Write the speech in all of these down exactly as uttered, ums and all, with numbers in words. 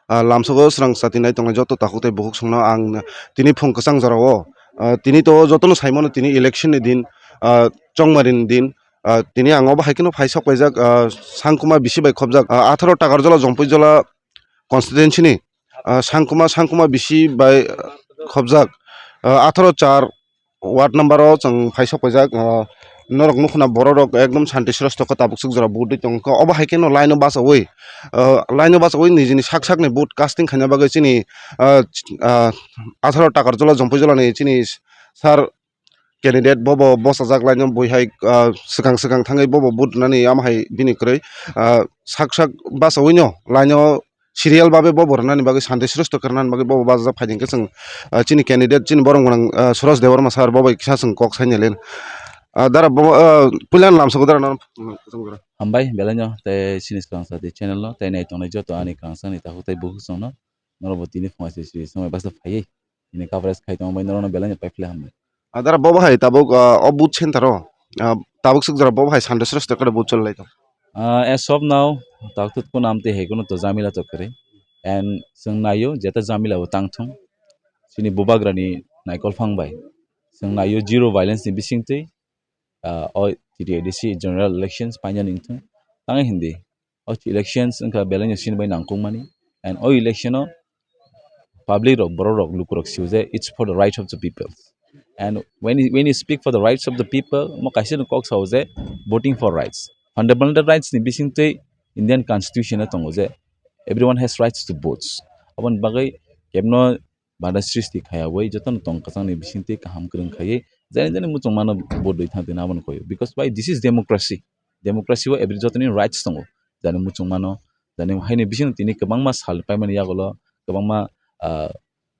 ah, lamsogo srang chati nai tongnai joto takhuk tei bukhuk songno ang tini phung kwchang jorao, ah, tini to jotono saimano tini election ni din, ah, chongmari ni din, ah, tini ang obo hai kheno phai sok paijak, ah, Sangkuma bisi bai khobjak, ah, atharo Takarjola Jompui Jola constituency ni, ah, Sangkuma, Sangkuma bisi bai, ah, khobjak, ah, atharo char ward number o chwng phai sok paijak, ah, norok nukho na borok rok ekdom shanti sreshto khe tabuk swk jora vote rwi tong kha. Obo hai kheno line o bachawi, ah, line o bachawi nijini sak sak ni vote casting khaina bagwi chini, ah, ch-, ah, atharo Takarjola Jompui Jola ni chini sir candidate bobo bosajak line o bui hai, ah, swkang swkang thangwi bobo vote rwnani amo hai bini kwrwi, ah, sak sak bachawi no line o serial babe bobo rwnani bagwi shanti sreshto khe rwnani bagwi bobo bachajak phai hwnkhe chwng, ah, chini candidate chini borok gwnang, ah, Suraj Debbarma sir bo bai kisa chwng kok sai nai le. Ah, dara bo, ah, puila lamsogo dara no. Hambai belai no tei chini swkang sati channel no tei nai tongnai joto ani kwrang sani takhuk tei bukhuk songno norok bo tini phunga se sri swmai baksa phaiwi tini coverage khai tongbai norok no belai no paiphle hambai. Ah, dara bo hai tabuk, ah, o booth center o, ah, tabuk swk jora bo hai shanti sreshto khe booth choli lai tong. Ah, as of now, taktut kuno amtwi hai kuno to jamila to kwrwi. And chwng naio, jeta jamila bo tang thung. Chini bubagrani naikol phang bai. Chwng naio zero violence ni bisingtwi, ah, o T T A D C general elections paina ning thung. Tang hindi, o elections wngkha belai no sini bai nangkukmani. And o election o public rok, borok rok, luku rok sio je, "It's for the rights of the people." And when you, when you speak for the rights of the people, mo kaisa no kok sao je, "Voting for rights." Fundamental rights ni bisingtwi Indian Constitution o tongo je, "Everyone has rights to votes." Aboni bagwi kebno bada srishti khaya bai jotono tong kwchangni bisingtwi kaham kwrwng khaiwi jani jani muchungmano vote rwi thang tini aboni koyo. Because why? This is democracy. Democracy o every jotoni rights tongo. Jani muchungmano, jani haini bisingtwi tini kwbangma sal paimani yagulo, kwbangma, ah,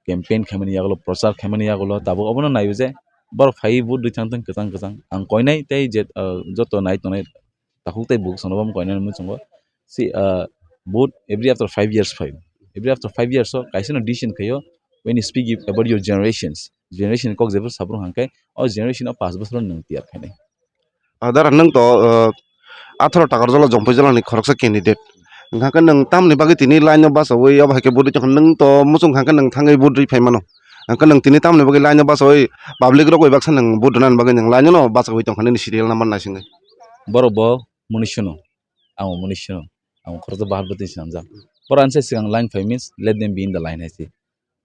campaign khaimani yagulo, prochar khaimani yagulo, tabuk obono naio je borok phaiwi vote rwi thang thang kwchang kwchang. Ang koinai tei je, ah, joto nai tongnai takhuk tei bukhuk songno bo koinani muchungo. Si, ah, vote every after five years phaio. Every after five years o kaisa no decision khaio, when you speak about your generations, generation kok jebor sabrung hangkhe o generation o pash bosor nwng tiyar khainai. Ah, dara nwng to, ah, atharo Takarjola Jompui Jola ni khoroksa candidate. Hwnkha khe nwng tamni bagwi tini line o bachawi obo hai khe vote rwi tongkha, nwng to muchung hwnkha khe nwng thangwi vote rwi phai mano. Hwnkha nwng tini tamni bagwi line o bachawi public rok bai baksa nwng vote rwnani bagwi nwng line o no bachawi tongkha nini serial number naisingwi. Borok bo munishono, ang bo munishono, ang khoroksa bahar bwtwi swnamjak. Borok ani se swkang line phai means let them be in the line hai se.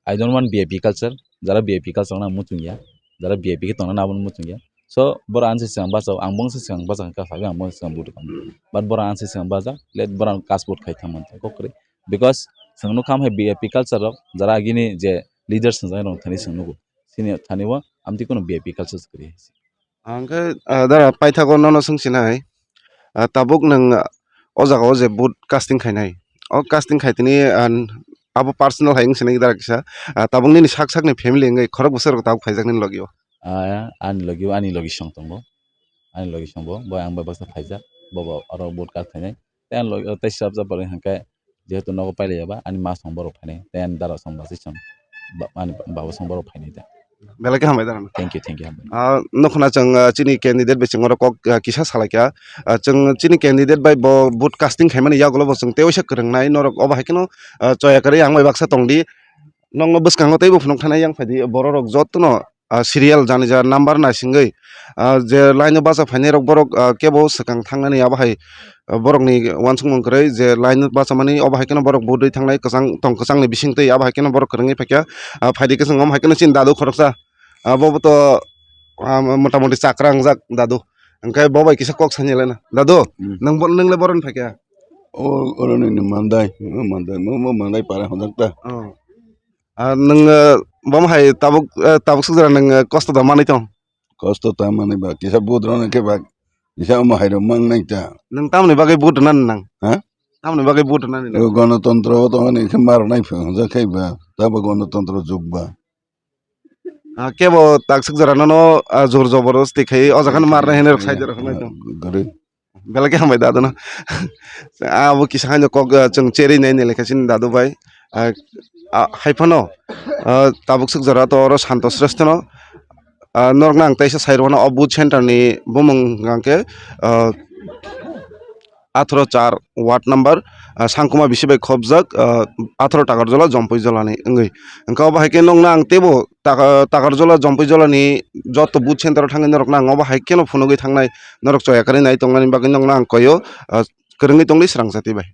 I don't want V I P culture. Jara V I P culture rokno ang muchung ya, jara V I P khe tongnani abono muchung ya. So borok ani se swkang bachao, ang bongsa swkang bacha hwnkha sabi ang bongsa swkang vote rwkha. But borok ani se swkang bajak, let borok ani cast vote khai thang mantha kok kwrwi. Because chwng nukha hai V I P culture rok, jara agini je leaders hwnjaknai rok thani chwng nugo. Chini thani o amtwi kheno V I P culture kwrwi. Hwnkhe, ah, dara paithago nono swngsinai, ah, tabuk nwng, ah, o jaga o je vote casting khainai, o casting khai tini, ah, abo personal hai wngsinai dara kisa, ah, tabuk nini sak sakni family wngwi khorok bwsarok tabuk phaijak nini logi o. Ah, ani logi o ani logi song tongo, ani logi song bo, bo ang bai baksa phaijak, bo bo oro vote cast khainai. Tei ani logi o tei sab jabari hwnkhe jehetu nogo pailaiya ba, ani ma song borok phainai, tei ani dara song basi song, ba-, ani baba song borok phainai da. Belai khe hambai da. Thank you, thank you, hambai. Ah, nukho na chwng, ah, chini candidate bai chwng oro kok, ah, kisa salaikha. Ah, chwng chini candidate bai bo vote casting khaimani yagulo bo chwng tei waisa kwrwngnai norok obo hai kheno, ah, choya kwrwi ang bai baksa tongdi. Nokno bwskango teibo phunuk thanai yang phaidi borok rok jotono, ah, serial jani ja number naisingwi, ah, je line o bacha phainai rok borok, ah, kebo swkang thangnani abo hai, ah, borokni uansukmung kwrwi je line o bachamani obo hai kheno borok vote rwi thangnai kwchang tong kwchangni bisingtwi abo hai kheno borok kwrwngwi phaikha, ah, phaidi kwchwng omo hai kheno chini dadu khoroksa, ah, bobo to, ah, motamoti chakra wngjak dadu hwnkhe bo bai kisa kok sani lena dadu. Hmm. Nwng bo, nwng le boron phaikha? O, oro ni mandai, o mandai, mo, mo mandai para honjak ta. Oh. Ah, nwng, eh, bom hai tabuk, eh, tabuk sukjora nwng, eh, kosto da manwi tong? Kosto ta manwi ba, kisa vote rwna khe ba, kisa omo hai rok mang nai ta. Nwng tamni bagwi vote rwna nang? Ha? Tamni bagwi vote rwna nang? O gonotontro o tongmani khe mar nai phi hwnjak khai ba, tabo gonotontro jug ba. Ah, kebo tak sukjora nono, ah, jor joborosti khai o jaga no mar nai hinwi rok sai de rok nai tong. Gari. Belai khe hambai dadu no. Abo kisa haino kok, ah, chwng cherwi nai nai lekha chini dadu bai. Ah, ah, hai phano, ah, tabuk suk jora to oro Santo Shrestho no, ah, norok no ang teisa sai rwno o booth center ni bumung hwnkha khe, ah, atharo char ward number, ah, Sangkuma bisi bai khopjak, ah, Atharo Takarjola Jompui Jolani wngwi. Hwnkhe obo hai khe nokno ang teibo Taka-, Takarjola Jompui Jolani joto booth center o thangwi norokno ang obo hai kheno phunugwi thangnai, norok choya kwrwi nai tongnani bagwi nokno ang koio, ah, kwrwngwi tongdi swrang jati bai.